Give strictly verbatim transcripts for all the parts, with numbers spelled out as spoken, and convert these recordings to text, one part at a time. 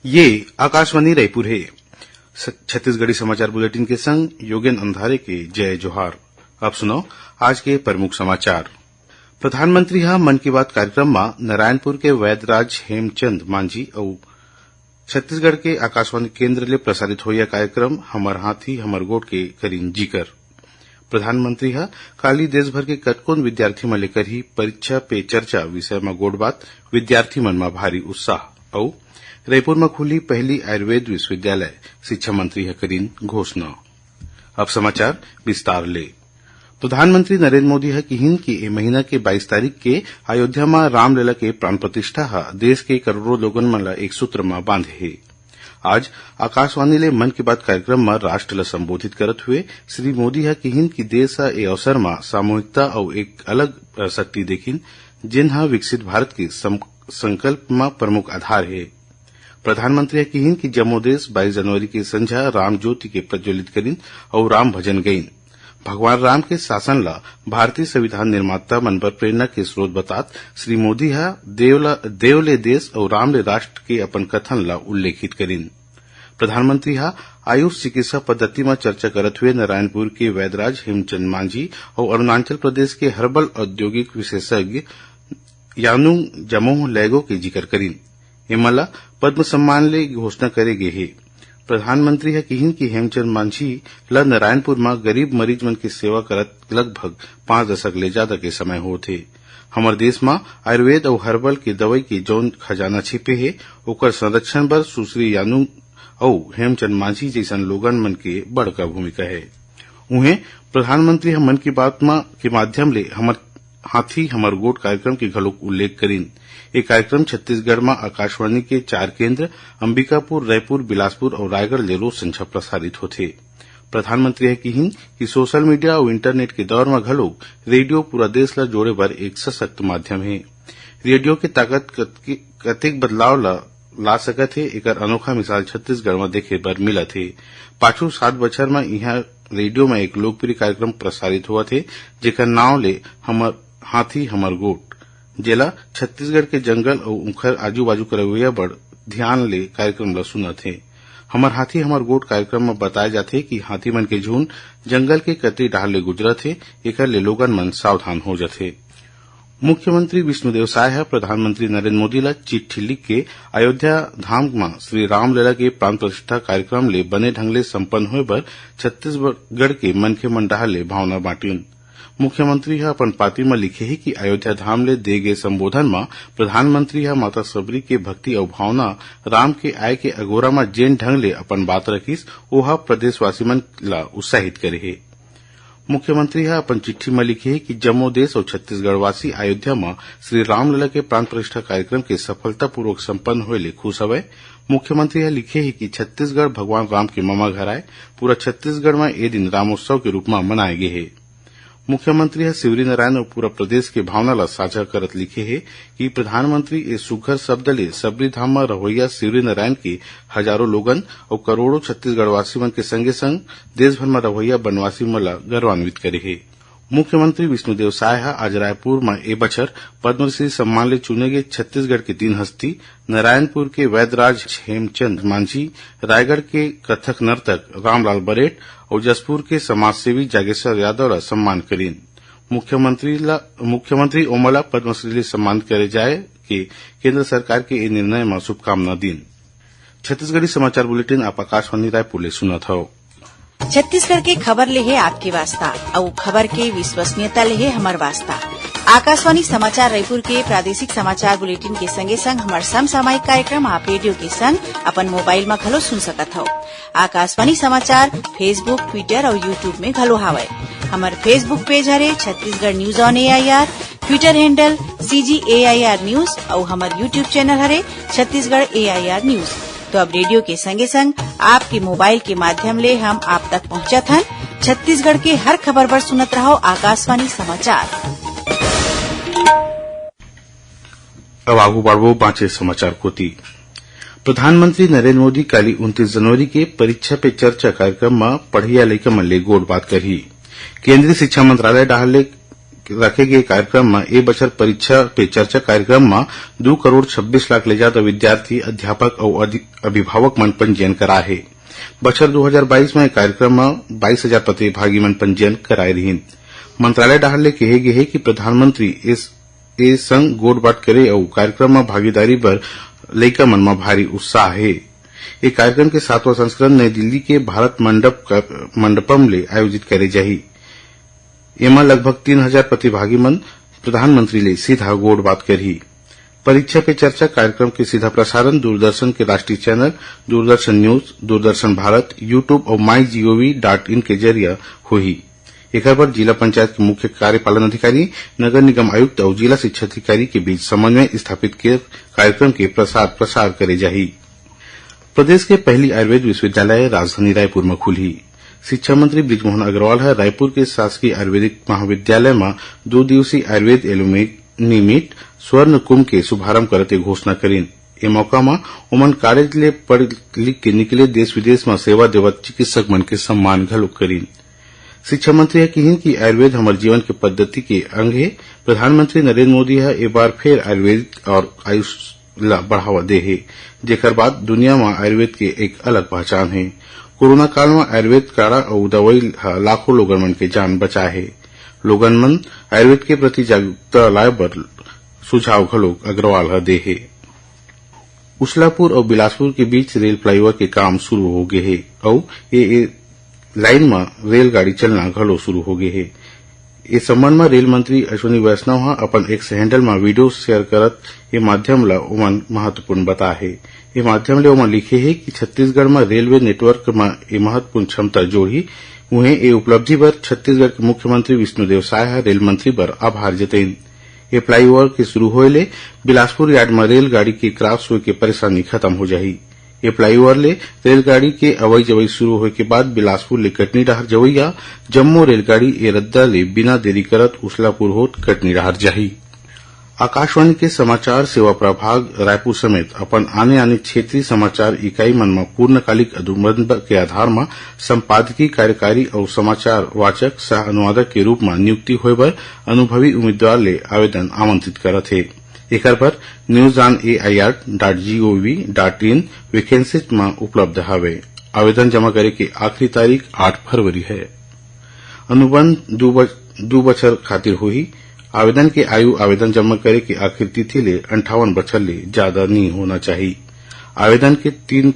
ये आकाशवाणी रायपुर हे। स-, छत्तीसगढ़ी समाचार बुलेटिन के संग योगेन अंधारे के जय जोहार। अब सुनव आज के प्रमुख समाचार। प्रधानमंत्री ह मन की बात कार्यक्रम म नारायणपुर के वैदराज हेमचंद मांझी अउ छत्तीसगढ़ के आकाशवाणी केंद्र ले प्रसारित होइया कार्यक्रम हमर हाथी हमर गोठ के करिन जिकर। प्रधानमंत्री ह काली देश भर के कतकोन विद्यार्थी मन ले करही परीक्षा पे चर्चा विषय म गोठबात, विद्यार्थी मन म भारी उत्साह। अउ रायपुर म खुली पहली आयुर्वेद विश्वविद्यालय, शिक्षा मंत्री ह करिन घोषणा। अब समाचार विस्तार ले। प्रधानमंत्री नरेंद्र मोदी ह किहिन कि ए महीना के बाईस तारीख के अयोध्या म रामलला के प्राण प्रतिष्ठा ह देश के करोड़ों लोगन मन ल एक सूत्र म बांधे हे। आज आकाशवाणी ले मन की बात कार्यक्रम म राष्ट्र ल संबोधित करत हुए श्री मोदी ह किहिन कि देश ह ए अवसर म सामूहिकता अउ एक अलग शक्ति देखिन, जेन ह विकसित भारत के सं-, संकल्प म प्रमुख आधार हे। प्रधानमंत्री ह किहिन कि जम्मो देश बाईस जनवरी के संझा राम ज्योति के प्रज्वलित करिन अउ राम भजन गइन। भगवान राम के शासन ल भारतीय संविधान निर्माता मन बर प्रेरणा के स्रोत बतात श्री मोदी ह देव ल, देव ले देश अउ राम ले राष्ट्र के अपन कथन ल उल्लेखित करिन। प्रधानमंत्री ह आयुष चिकित्सा पद्धति म चर्चा करत हुए नारायणपुर के वैदराज हेमचंद मांझी अउ अरुणाचल प्रदेश के हर्बल औद्योगिक विशेषज्ञ यानुंग जमोह लैगो के जिकर करिन। एमन ल पद्म सम्मान ले घोषणा करे गे हे। प्रधानमंत्री ह किहिन कि हेमचंद मांझी ल नारायणपुर म गरीब मरीज मन के सेवा करत लगभग पांच दशक ले जादा के समय होत हे। हमर देश म आयुर्वेद अउ हर्बल के दवई के जौन खजाना छिपे हे, ओकर संरक्षण बर सुश्री यानुंग अउ हेमचंद मांझी जइसन लोगन मन के बड़का भूमिका हे। उहें, प्रधानमंत्री ह मन की बात म, के माध्यम ले हमर हाथी हमर गोठ कार्यक्रम के घलोक उल्लेख करिन। ए कार्यक्रम छत्तीसगढ़ म आकाशवाणी के चार केंद्र अंबिकापुर, रायपुर, बिलासपुर अउ रायगढ़ ले रोज संझा प्रसारित होथे। प्रधानमंत्री ह किहिन कि सोशल मीडिया अउ इंटरनेट के दौर म घलोक रेडियो पूरा देश ल जोड़े बर एक सशक्त माध्यम हे। रेडियो के ताकत कतके-, कतेक बदलाव ल ला सकत हे, एकर अनोखा मिसाल छत्तीसगढ़ म देखे बर मिलत हे। पाछू सात बछर म इहां रेडियो म एक लोकप्रिय कार्यक्रम प्रसारित होवत हे, जेकर नांव ले हमर हाथी हमर गोठ, जेला छत्तीसगढ़ के जंगल अउ उंखर आजू-बाजू के रवैया बर ध्यान ले कार्यक्रम ल सुनत हे। हमर हाथी हमर गोठ कार्यक्रम म बताय जाथे कि हाथी मन के झुंड जंगल के कतरी डहार ले गुजरत हे, एकर ले लोगन मन सावधान हो जथे। मुख्यमंत्री विष्णुदेव साय ह प्रधानमंत्री नरेंद्र मोदी ल चिट्ठी लिख के अयोध्या धाम म श्री रामलला के प्राण प्रतिष्ठा कार्यक्रम ले बने ढंग ले संपन्न होय बर छत्तीसगढ़ के मनखे मन डहार ले भावना बांटिन। मुख्यमंत्री ह अपन पाती म लिखे हे कि अयोध्या धाम ले दे गे संबोधन म प्रधानमंत्री ह माता सबरी के भक्ति अउ भावना, राम के आय के अगोरा म जेन ढंग ले अपन बात रखिस, ओहा प्रदेशवासी मन ल उत्साहित करे हे। मुख्यमंत्री ह अपन चिट्ठी म लिखे हे कि जम्मो देश अउ छत्तीसगढ़वासी अयोध्या म श्री रामलला के प्राण प्रतिष्ठा कार्यक्रम के सफलतापूर्वक संपन्न होए ले खुश हवय। मुख्यमंत्री ह लिखे हे कि छत्तीसगढ़ भगवान राम के ममा घर आय, पूरा छत्तीसगढ़ म ए दिन रामोत्सव के रूप म मनाए गे हे। मुख्यमंत्री ह शिवरीनारायण अउ पूरा प्रदेश के भावना ल साझा करत लिखे हे कि प्रधानमंत्री ए सुघर शब्द ले सबरी धाम म रहोइया शिवरीनारायण के हजारों लोगन अउ करोड़ों छत्तीसगढ़वासी मन के संगे संग देश भर म रहोइया बनवासी मन ल गौरवान्वित करे हे। मुख्यमंत्री विष्णुदेव साय ह आज रायपुर म ए बछर पद्मश्री सम्मान ले चुने गे छत्तीसगढ़ के तीन हस्ती, नारायणपुर के वैदराज हेमचंद मांझी, रायगढ़ के कथक नर्तक रामलाल बरेठ अउ जशपुर के समाजसेवी जागेश्वर यादव ल सम्मान करिन। मुख्यमंत्री ल, मुख्यमंत्री ओमन ल पद्मश्री ले सम्मानित करे जाय के केंद्र सरकार के ए निर्णय म शुभकामना दीन। छत्तीसगढ़ी समाचार बुलेटिन आप आकाशवाणी रायपुर ले सुनत हव। छत्तीसगढ़ के खबर ले हे आपके वास्ता, अउ खबर के विश्वसनीयता ले हे हमर वास्ता। आकाशवाणी समाचार रायपुर के प्रादेशिक समाचार बुलेटिन के संगे संग हमर समसामयिक कार्यक्रम आप रेडियो के संग अपन मोबाइल म घलो सुन सकत हव। आकाशवाणी समाचार Facebook, Twitter अउ YouTube में घलो हावय। हमर Facebook पेज हरे Chhattisgarh news on AIR, Twitter handle CG AIR news अउ हमर YouTube चैनल हरे छत्तीसगढ़ एआईआर न्यूज। तो अब रेडियो के संगे संग आपके मोबाइल के माध्यम ले हम आप तक पहुंचत हन। छत्तीसगढ़ के हर खबर बर सुनत रहव आकाशवाणी समाचार। अब आगू बढ़बो बांचे समाचार कोती। प्रधानमंत्री नरेंद्र मोदी काली उनतीस जनवरी के परीक्षा पे चर्चा कार्यक्रम म पढ़इया लइका मन ले गोठ बात करही। केंद्रीय शिक्षा मंत्रालय डहार ले रखे गे कार्यक्रम म ए बछर परीक्षा पे चर्चा कार्यक्रम म दू करोड़ छब्बीस लाख ले जादा विद्यार्थी, अध्यापक अउ अधि-, अभिभावक मन पंजीयन कराए हे। बछर दू हजार बाईस म ए कार्यक्रम म बाईस हजार प्रतिभागी मन पंजीयन कराए रिहीन। मंत्रालय डहार ले कहे गे हे कि प्रधानमंत्री इस, ए संग गोठ बात करे अउ कार्यक्रम म भागीदारी बर लइका मन म भारी उत्साह हे। ए कार्यक्रम के सातवां संस्करण नई दिल्ली के भारत मंडप क-, मंडपम ले आयोजित करे जाही। एमा लगभग तीन हजार प्रतिभागी मन प्रधानमंत्री ले सीधा गोठ बात करही। परीक्षा पे चर्चा कार्यक्रम के सीधा प्रसारण दूरदर्शन के राष्ट्रीय channel, Doordarshan news, Doordarshan Bharat, YouTube अउ माई जीओवी डॉट इन के जरिए होही। एकर बर जिला पंचायत के मुख्य कार्यपालन अधिकारी, नगर निगम आयुक्त अउ जिला शिक्षा अधिकारी के बीच समन्वय स्थापित के कार्यक्रम के प्रसार प्रसार करे जाही। प्रदेश के पहली आयुर्वेद विश्वविद्यालय राजधानी रायपुर म खुलही। शिक्षा मंत्री बृजमोहन अग्रवाल ह रायपुर के शासकीय आयुर्वेदिक महाविद्यालय म दो दिवसीय आयुर्वेद एलुमनी मीट स्वर्ण कुंभ के शुभारंभ करत ए घोषणा करिन। ए मौका म ओमन कॉलेज ले पढ़ लिख के निकले देश विदेश म सेवा देवत चिकित्सक मन के सम्मान घलोक करिन। शिक्षा मंत्री ह किहिन कि आयुर्वेद हमर जीवन के पद्धति के अंग हे। प्रधानमंत्री नरेंद्र मोदी ह ए बार फेर आयुर्वेद और आयुष ला बढ़ावा दे हे, जेकर बाद दुनिया म आयुर्वेद के एक अलग पहचान हे। कोरोना काल म आयुर्वेद काढ़ा अउ दवाई ह लाखों लोगन मन के जान बचाए हे। लोगन मन आयुर्वेद के प्रति जागरूकता लाए बर सुझाव घलोक अग्रवाल ह दे हे। उसलापुर अउ बिलासपुर के बीच रेल फ्लाईओवर के काम शुरू हो गे हे अउ ए, ए लाइन म रेलगाड़ी चलना घलो शुरू हो गे हे। ए संबंध म रेल मंत्री अश्विनी वैष्णव ह अपन एक्स हैंडल म वीडियो शेयर करत ए माध्यम ल ओमन महत्वपूर्ण बताए हे। ए माध्यम ले ओमन लिखे हे कि छत्तीसगढ़ म रेलवे नेटवर्क म ए महत्वपूर्ण क्षमता जोड़ही। उहें, ए उपलब्धि बर छत्तीसगढ़ के मुख्यमंत्री विष्णुदेव साय ह रेल मंत्री बर आभार जतइन। ए फ्लाईओवर के शुरू होए ले बिलासपुर यार्ड म रेलगाड़ी के क्रॉस होए के परेशानी खत्म हो जाही। ए फ्लाईओवर ले रेलगाड़ी के अवई जवई शुरू होए के बाद बिलासपुर ले कटनी डहार जवइया जम्मो रेलगाड़ी ए रद्दा ले बिना देरी करत उसलापुर होत कटनी डहार जाही। आकाशवाणी के समाचार सेवा प्रभाग रायपुर समेत अपन आने-आने क्षेत्रीय समाचार इकाई मन म पूर्णकालिक अनुबंध के आधार म संपादकीय कार्यकारी अउ समाचार वाचक सह अनुवादक के रूप म नियुक्ति होए बर अनुभवी उम्मीदवार ले आवेदन आमंत्रित करत हे। एकर बर news on air dot gov dot in vacancies म उपलब्ध हवे। आवेदन जमा करे के आखिरी तारीख आठ फरवरी हे। अनुबंध दू ब-, दू बछर खातिर होही। आवेदन के आयु आवेदन जमा करे के आखिरी तिथि ले अंठावन बछर ले जादा नी होना चाही। आवेदन के तीन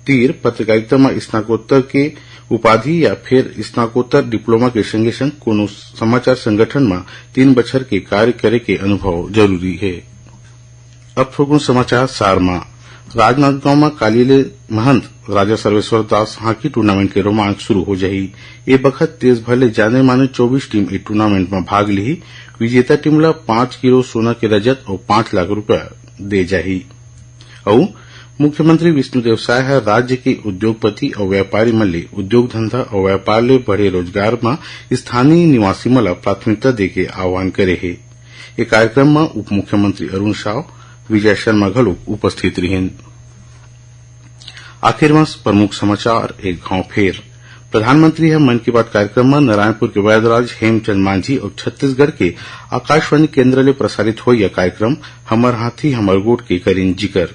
तीर पत्रकारिता म स्नाकोत्तर के उपाधि या फिर स्नाकोत्तर डिप्लोमा के संगे संग कोनो समाचार संगठन म तीन बछर के कार्य करे के अनुभव जरूरी हे। अब थोकुन समाचार सार म। राजनांदगांव म काली ले महंत राजा सर्वेश्वर दास हॉकी टूर्नामेंट के रोमांच शुरू हो जाही। ए बखत देश भर ले जाने माने चौबीस टीम ए टूर्नामेंट म भाग लिही। विजेता टीम ल पाँच किलो सोना के रजत अउ पाँच लाख रुपया दे जाही। अउ मुख्यमंत्री विष्णुदेव साय ह राज्य के उद्योगपति अउ व्यापारी मन ले उद्योग धंधा अउ व्यापार ले बढ़े रोजगार म स्थानीय निवासी मन ल प्राथमिकता देके आह्वान करे हे। ए कार्यक्रम म उप मुख्यमंत्री अरुण साव, विजय शर्मा घलो उपस्थित रिहिन। आखिर म प्रमुख समाचार एक घाव फेर। प्रधानमंत्री ह मन की बात कार्यक्रम म नारायणपुर के वैदराज हेमचंद मांझी अउ छत्तीसगढ़ के आकाशवाणी केंद्र ले प्रसारित होइया कार्यक्रम हमर हाथी हमर गोठ के करिन जिकर।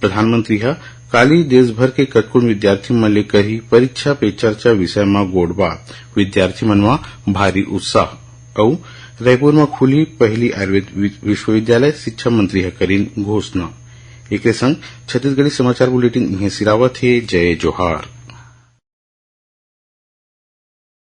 प्रधानमंत्री ह काली देश भर के कतकोन विद्यार्थी मन ले करही परीक्षा पे चर्चा विषय म गोठ बात। विद्यार्थी मन म भारी उत्साह। अउ रायपुर म खुलही पहिली आयुर्वेद वि-, विश्वविद्यालय, शिक्षा मंत्री ह करिन घोषणा। एके संग छत्तीसगढ़ी समाचार बुलेटिन इहें सिरावत हे। जय जोहार।